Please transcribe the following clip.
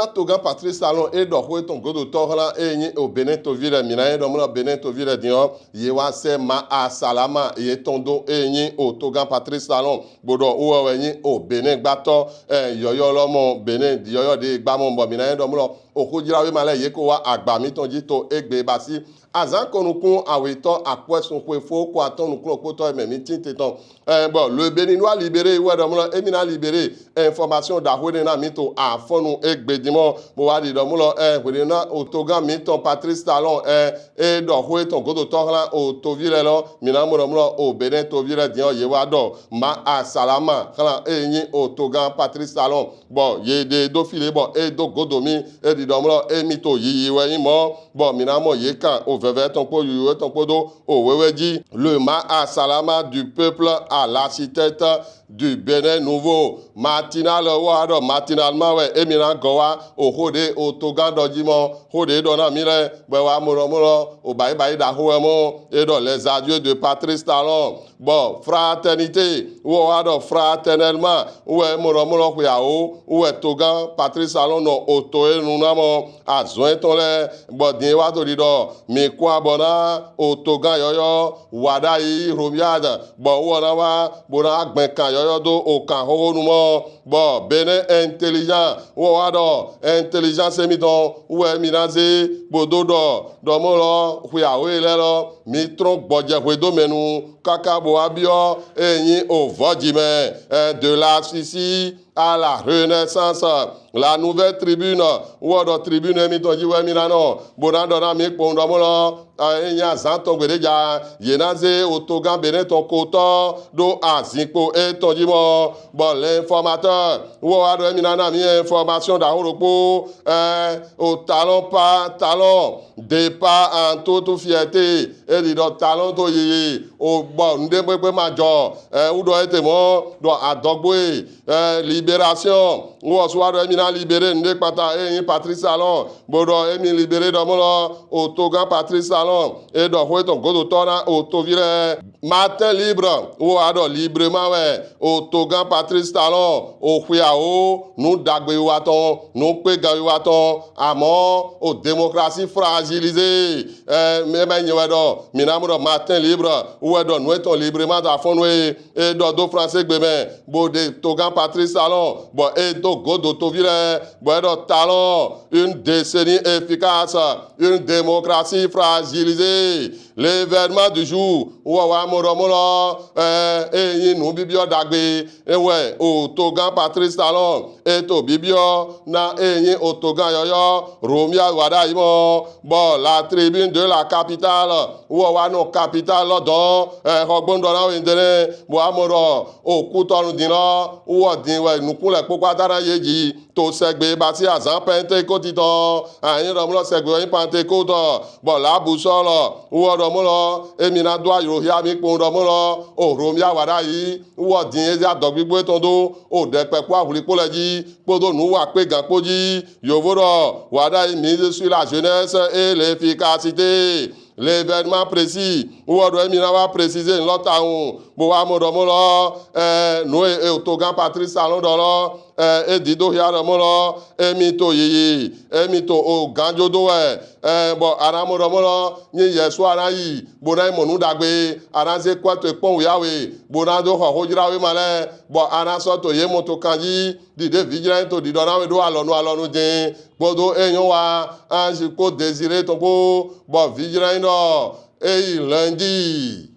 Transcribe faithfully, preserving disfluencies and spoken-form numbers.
Togán Patrice Talon e ɖɔ xó etɔn godotɔ xlã e nyi o Benin tovi lɛ, mi na e ɖɔ mlɔ Benin tovi lɛ din ɔ, ye wa sɛ ma asalama ye tɔn do e nyi o togán Patrice Talon, bo ɖɔ wowɛ wɛ nyi o Benin gbatɔ, ɛ, yɔyɔ lɔ mɔ, Benin yɔyɔ ɖe gba mɔ, bɔ mi na e ɖɔ mlɔ o xójlawema lɛ ye ko wa agba mitɔn ji to egbe basi azan ko nukun awetɔ akwɛsun xwefo ko atɔn nukun kpotɔ mɛ mi tin te tɔn. Ɛ, bon, le Béninois libéré wɛ ɖɔ mlɔ emi na libéré information ɖaxó ɖe na mi to afɔnu egbe din mɔ, bo wa ɖi ɖɔ mlɔ, ɛ, hweɖe na o togán mitɔn Patrice Talon, ɛ, e ɖɔ xó etɔn godotɔ xlã o tovi lɛ lɔ, mi na mɔ ɖɔ mlɔ o Benin tovi lɛ din ɔ ye wa ɖɔ ma asalama xlã e nyi o togán Patrice Talon, bɔ ye ɖe do fi le bɔ e do godo mi, e ɖi ɖɔ mlɔ emi to yiyi wɛ nyi mɔ, bɔ mi na mɔ ye kan o vɛvɛ tɔn kpo yuyu etɔn kpodo o wewe ji. Le ma asalama du peuple à l'architecte du Bénin nouveau. Matinal wɔ aɖɔ matinal ma wɛ emi na gɔ wa o xó ɖe o togán ɖɔ ji mɔ, xó ɖe ɖɔ na mi lɛ bɔ wa mɔ ɖɔ mlɔ o bayi bayi ɖaxó wɛ mɔ, e ɖɔ les adieux de Patrice Talon. Bon, Fraternité wɔ wa ɖɔ fraternellement wɛ mɔ ɖɔ mlɔ xwe awo wɛ togán Patrice Talon nɔ o to e nu na mɔ azɔn etɔn lɛ, bɔ din wa to ɖi ɖɔ mi kɔ abɔ na o togán yɔyɔ Wadagni Romuald, bɔ wɔ na wa bo na gbɛn kan yɔyɔ do o kan xóxó nu mɔ, bɔ Bénin Intelligent wɔ wa ɖɔ intelligence mitɔn wɛ mi na ze bo do ɖɔ ɖɔ mɔ lɔ xwe awo lɛ lɔ mi trɔn gbɔjɛ xwe do mɛ nu kaka bo wa biɔ e nyi o vɔji mɛ, ɛ, de la sisi à la Renaissance. La Nouvelle Tribune wɔ ɖɔ tribune mitɔn ji wɛ mi na nɔ bo na ɖɔ na mi kpɔn ɖɔ mɔ lɔ, ɛ, e nyi azan tɔn gbeɖe ja ye na ze o togán Benin tɔn kotɔ ɖo azinkpo etɔn ji mɔ, bɔ L'Informateur wɔ wa ɖɔ emi na na mi information ɖaxó ɖokpo, ɛ, o Talon pa Talon départ en toute fierté, e ɖi ɖɔ Talon to yiyi o bɔ nuɖe kpekpe ma jɔ, ɛ, wu ɖɔ ete mɔ ɖɔ adɔgbo e, ɛ, Libération wɔ su wa ɖɔ emi na libéré nuɖe kpata e nyi Patrice Talon, bo ɖɔ emi libéré ɖɔ mɔ lɔ o togán Patrice Talon e ɖɔ xó etɔn godotɔ na o tovi lɛ. Matin Libre wɔ wa ɖɔ librement wɛ o togán Patrice Talon o xwe awo nu ɖagbe wa tɔn, nu kpe gan wa tɔn, amɔ o démocratie fragilisée. Ɛ, mɛ mɛ nyɛ wɛ ɖɔ mi na mɔ ɖɔ Matin Libre wɛ ɖɔ nu etɔn librement ta fɔn nu e e ɖɔ do français gbe mɛ bo ɖe togán Patrice Talon bɔ e do godo tovi lɛ bɔ e ɖɔ Talon une décennie efficace, une démocratie fragilisée. L'événement du jour wɔ wa mɔ ɖɔ mɔ lɔ, ɛ, e nyi nu bibiɔ ɖagbe e wɛ o togán Patrice Talon e to bibiɔ na e nyi o togán yɔyɔ Romuald Wadagni mɔ, bɔ La Tribune de la Capitale wɔ wa nɔ capitale lɔ dɔn, ɛ, xɔgbɔn ɖɔ na we ndene bɔ amɔ ɖɔ o Kutɔnu din lɔ wɔ din wɛ nukun lɛ kpokpo ata na ye ji to sɛgbe basi azan Pentecôte tɔn, anyi ɖɔ mlɔ sɛgbe wɛ nyi Pentecôte, bɔ La Boussole wɔ ɖɔ mlɔ emi na do ayro xia mi kpɔn ɖɔ mlɔ o Romuald Wadagni wɔ din e ze adɔgbigbo etɔn do o ɖɛkpɛ kpo ahwlikpo lɛ ji kpodo nu wa kpe gan kpo ji. Yovo ɖɔ Wadagni mise sur la jeunesse et l'efficacité. L'événement précis wɔ ɖɔ emi na wa préciser nu lɔ tawun bo wa mɔ ɖɔ mɔ lɔ, ɛ, nu e, e togán Patrice Talon ɖɔ lɔ, ɛ, e ɖi do xia ɖɔ mɔ lɔ emi to yiyi, emi to o ganjo do wɛ, ɛ, bɔ a na mɔ ɖɔ mɔ lɔ nyi yɛsu a na yi bo na yi mɔ nu ɖagbe, a na ze kɔ to kpɔn wuyawe bo na do xɔ xójlawema lɛ, bɔ a na sɔ to ye mɔ to kan ji ɖiɖe vijlɛ to ɖiɖɔ na we ɖo alɔnu alɔnu din kpodo e nyɔ wa Ange kpo Désiré tɔn kpo, bɔ vijlɛ ɖɔ eyi lundi